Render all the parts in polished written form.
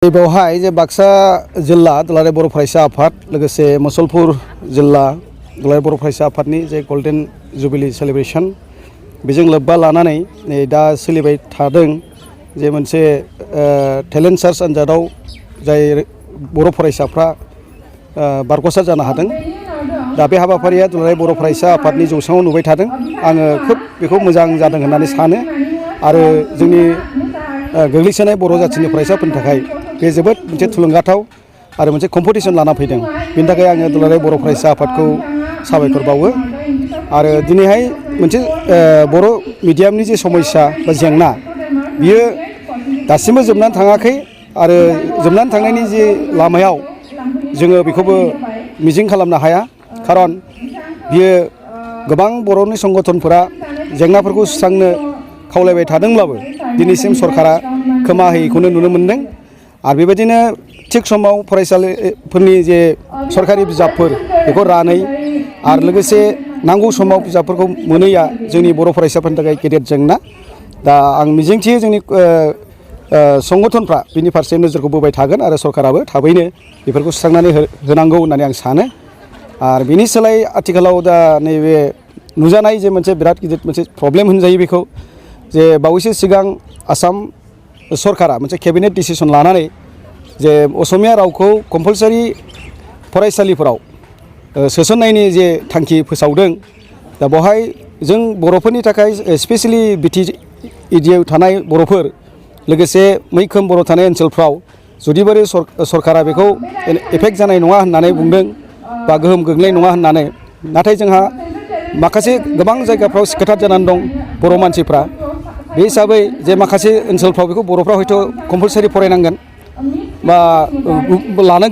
बेवहाय जे बाक्सा जिल्ला दुलाराय बर' फरायसा आफाद लोगोसे मुसलपुर जिल्ला दुलाराय बर' फरायसा आफादनि जे गल्डेन जुबिली सेलिब्रेशन बेजों लोब्बा लानानै दा सोलिबाय थादों जे मोनसे टेलेन्ट सार्च आनजादाव जाय बर' फरायसाफ्रा बारग'सार जानो हादों। दा बे हाबाफारिया दुलाराय बर' फरायसा आफादनि जौसाङाव नुबाय थादों। आङो खोब बेखौ मोजां जादों होननानै सानो आरो जोंनि गोग्लैसोनाय बर' जाथिनि फरायसाफोरनि थाखाय बे जोबोद मोनसे थुलुंगाथाव आरो मोनसे कम्पिटिशन लाना फैदों। बेनि थाखाय आङो दुलाराय बर' फरायसा आफादखौ साबायखर बावो आरो दिनैहाय मोनसे बर' मिडियामनि जे समस्या बा जेंना बियो दासिमबो जोबनानै थाङाखै आरो जोबनानै थांनायनि जे लामायाव जोङो बेखौबो मिजिं खालामनो हाया। खारन बियो गोबां बर'नि संगठनफोरा जेंनाफोरखौ सुस्रांनो खावलायबाय थादोंब्लाबो दिनैसिम सरकारा खोमा होयैखौनो नुनो मोन्दों। आरो बेबायदिनो थिग समाव फरायसालिफोरनि जे सरकारि बिजाबफोर बेखौ रानै आरो लोगोसे नांगौ समाव बिजाबफोरखौ मोनैया जोंनि बर' फरायसाफोरनि थाखाय गेदेर जेंना। दा आं मिजिंथियो जोंनि संगठनफ्रा बिनि फारसे नोजोरखौ बोबाय थागोन आरो सरकाराबो थाबैनो बेफोरखौ सुस्रांनानै होनांगौ होननानै आं सानो। आरो बिनि सोलाय आथिखालाव दा नैबे नुजानाय जे मोनसे बिराद गिदिर मोनसे प्रब्लेम होनजायो बेखौ जे बावैसो सिगां आसाम सरकारा मोनसे केबिनेट डिसिसन लानानै जे असमिया रावखौ कम्पालसारि फरायसालिफोराव सोसननायनि जे थांखि फोसावदों। दा बेवहाय जों बर'फोरनि थाखाय स्पेसियेलि बिटि एरियायाव थानाय बर'फोर लोगोसे मैखोम बर' थानाय ओनसोलफ्राव जुदिबारे सरकारा बेखौ एफेक्ट जानाय नङा होननानै बुंदों बा गोहोम गोग्लैनाय नङा होननानै, नाथाय जोंहा माखासे गोबां जायगाफ्राव सिखोथार जानानै दं बर' मानसिफ्रा। बे हिसाबै जे माखासे ओनसोलफ्राव बेखौ बर'फ्रा हयथ' कम्पालसारि फरायनांगोन बा लानो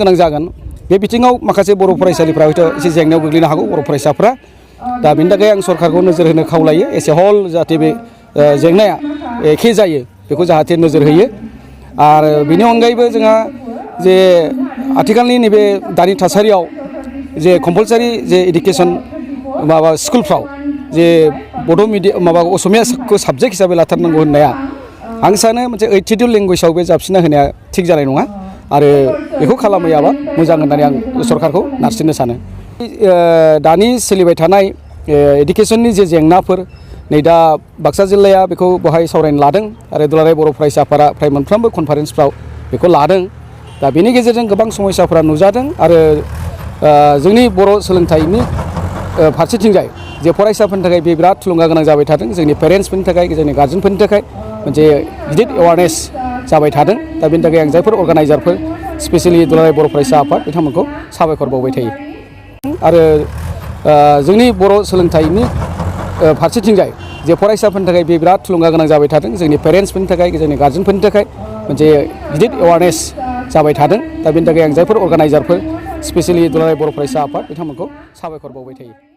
गोनां जागोन। बे बिथिङाव माखासे बर' फरायसालिफ्रा हयथ' एसे जेंनायाव गोग्लैनो हागौ बर' फरायसाफ्रा। दा बेनि थाखाय आं सरकारखौ नोजोर होनो खावलायो एसे हल जाहाथे बे जेंनाया एखे जायो बेखौ जाहाथे नोजोर होयो। आरो बेनि अनगायैबो जोंहा जे आथिखालनि नैबे दानि थासारियाव जे कम्पालसारि जे इडुकेसन माबा स्कुलफ्राव जे बड' मिडियाम माबा असमियाखौ साबजेक्ट हिसाबै लाथारनांगौ होननाया आं सानो मोनसे 82 लेंगुवेजाव बे जाबसिनना होनाया थिग जानाय नङा आरो बेखौ खालामैयाबा मोजां होननानै आं सरकारखौ नारसिननो सानो। दानि सोलिबाय थानाय इडुकेसननि जे जेंनाफोर नै दा बाक्सा जिल्लाया बेखौ बेवहाय सावरायनो लादों आरो दुलाराय बर' फरायसा आफादा फ्राय मोनफ्रोमबो कनफारेन्सफ्राव बेखौ लादों। दा बेनि गेजेरजों गोबां समस्याफोरा नुजादों आरो जोंनि बर' सोलोंथाइनि फारसेथिंजाय जे फरायसाफोरनि थाखाय बे बिराद थुलुंगा गोनां जाबाय थादों। जोंनि पेरेन्टसफोरनि थाखाय जोंनि गार्जेनफोरनि थाखाय मोनसे गिदिर एवारनेस जाबाय थादों। दा बेनि थाखाय आं जायफोर अर्गानाइजारफोर स्पेसियेलि दुलाराय बर' फरायसा आफाद बिथांमोनखौ साबायखर बावबाय थायो। आरो जोंनि बर' सोलोंथाइनि फारसेथिंजाय जे फरायसाफोरनि थाखाय बे बिराद थुलुंगा गोनां जाबाय थादों। जोंनि पेरेन्टसफोरनि थाखाय जोंनि गार्जेनफोरनि थाखाय मोनसे गिदिर एवारनेस जाबाय थादों। दा बेनि थाखाय आं जायफोर अर्गानाइजारफोर स्पेसियेलि दुलाराय बर' फरायसा आफाद बिथांमोनखौ साबायखर बावबाय थायो।